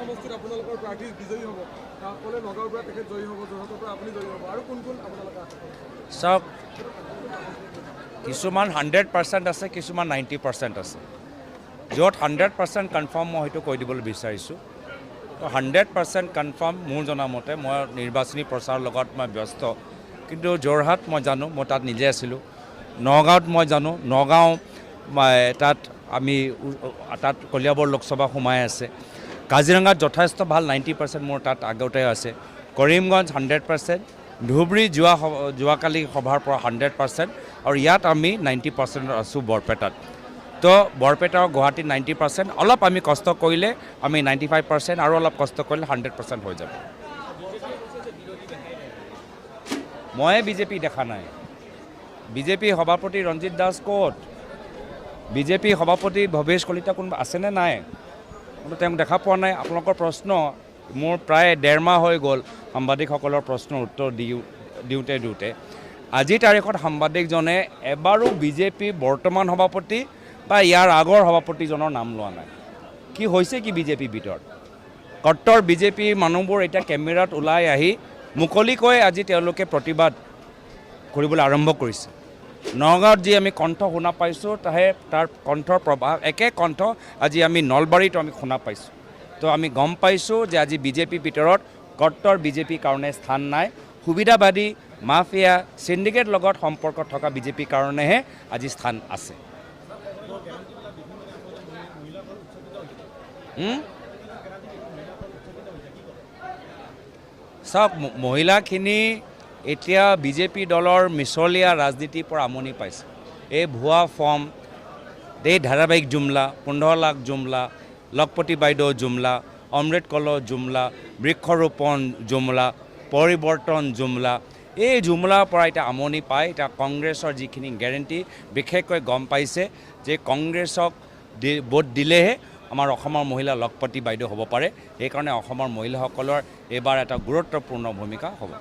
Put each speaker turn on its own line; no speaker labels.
সমষ্টিত আপোনালোকৰ প্ৰাৰ্থী বিজয়ী হ'ব? ক'লে নগাঁৱৰ পৰা তেখেত জয়ী হ'ব, যোৰহাটৰ পৰা আপুনি জয়ী হ'ব, আৰু কোন কোন আপোনালোকে আশা কৰিছে?
চাওক, কিছুমান 100% আছে, কিছুমান 90% আছে। য'ত 100% কনফাৰ্ম, মই হয়তো কৈ দিবলৈ বিচাৰিছোঁ। তো 100% কনফাৰ্ম মোৰ জনামতে, মই নিৰ্বাচনী প্ৰচাৰৰ লগত মই ব্যস্ত, কিন্তু যোৰহাট মই জানো, মই তাত নিজে আছিলোঁ। নগাঁৱত মই জানো, নগাঁও তাত আমি তাত কলিয়াবৰ লোকসভা সোমাই আছে। কাজিৰঙাত যথেষ্ট ভাল, 90% মোৰ তাত আগতে আছে। কৰিমগঞ্জ 100%, ধুবুৰী যোৱাকালি সভাৰ পৰা 100%, আৰু ইয়াত আমি 90%ত আছোঁ বৰপেটাত। তো বৰপেটা, গুৱাহাটীত 90%, অলপ আমি কষ্ট কৰিলে আমি 95%, আৰু অলপ কষ্ট কৰিলে 100% হৈ যাব। ময়ে বিজেপি দেখা নাই। বিজেপি সভাপতি ৰঞ্জিত দাস ক'ত? বিজেপি সভাপতি ভৱেশ কলিতা কোনোবা আছেনে নাই? কিন্তু তেওঁক দেখা পোৱা নাই। আপোনালোকৰ প্ৰশ্ন মোৰ প্ৰায় ডেৰ মাহ হৈ গ'ল সাংবাদিকসকলৰ প্ৰশ্নৰ উত্তৰ দিওঁতে দিওঁতে। আজিৰ তাৰিখত সাংবাদিকজনে এবাৰো বিজেপি বৰ্তমান সভাপতি বা ইয়াৰ আগৰ সভাপতিজনৰ নাম লোৱা নাই। কি হৈছে কি বিজেপিৰ ভিতৰত? কট্টৰ বিজেপিৰ মানুহবোৰ এতিয়া কেমেৰাত ওলাই আহি মুকলিকৈ আজি তেওঁলোকে প্ৰতিবাদ কৰিবলৈ আৰম্ভ কৰিছে। নগাঁৱত যি আমি কণ্ঠ শুনা পাইছোঁ, তাৰ কণ্ঠৰ প্ৰভাৱ, একে কণ্ঠ আজি আমি নলবাৰীতো আমি শুনা পাইছোঁ। তো আমি গম পাইছোঁ যে আজি বিজেপিৰ ভিতৰত কট্টৰ বিজেপিৰ কাৰণে স্থান নাই। সুবিধাবাদী, মাফিয়া, চিণ্ডিকেট লগত সম্পৰ্ক থকা বিজেপিৰ কাৰণেহে আজি স্থান আছে। চাওক, মহিলাখিনি এতিয়া বিজেপি দলৰ মিছলীয়া ৰাজনীতিৰ পৰা আমনি পাইছে। এই ভুৱা ফৰ্ম, এই ধাৰাবাহিক জুমলা, 15 লাখ জুমলা, লখপতি বাইদেউ জুমলা, অমৃত কলহ জুমলা, বৃক্ষৰোপণ জুমলা, পৰিৱৰ্তন জুমলা, এই জুমলাৰ পৰা এতিয়া আমনি পাই এতিয়া কংগ্ৰেছৰ যিখিনি গেৰেণ্টি, বিশেষকৈ গম পাইছে যে কংগ্ৰেছক ভোট দিলেহে আমাৰ অসমৰ মহিলা লখপতি বাইদেউ হ'ব পাৰে। সেইকাৰণে অসমৰ মহিলাসকলৰ এইবাৰ এটা গুৰুত্বপূৰ্ণ ভূমিকা হ'ব।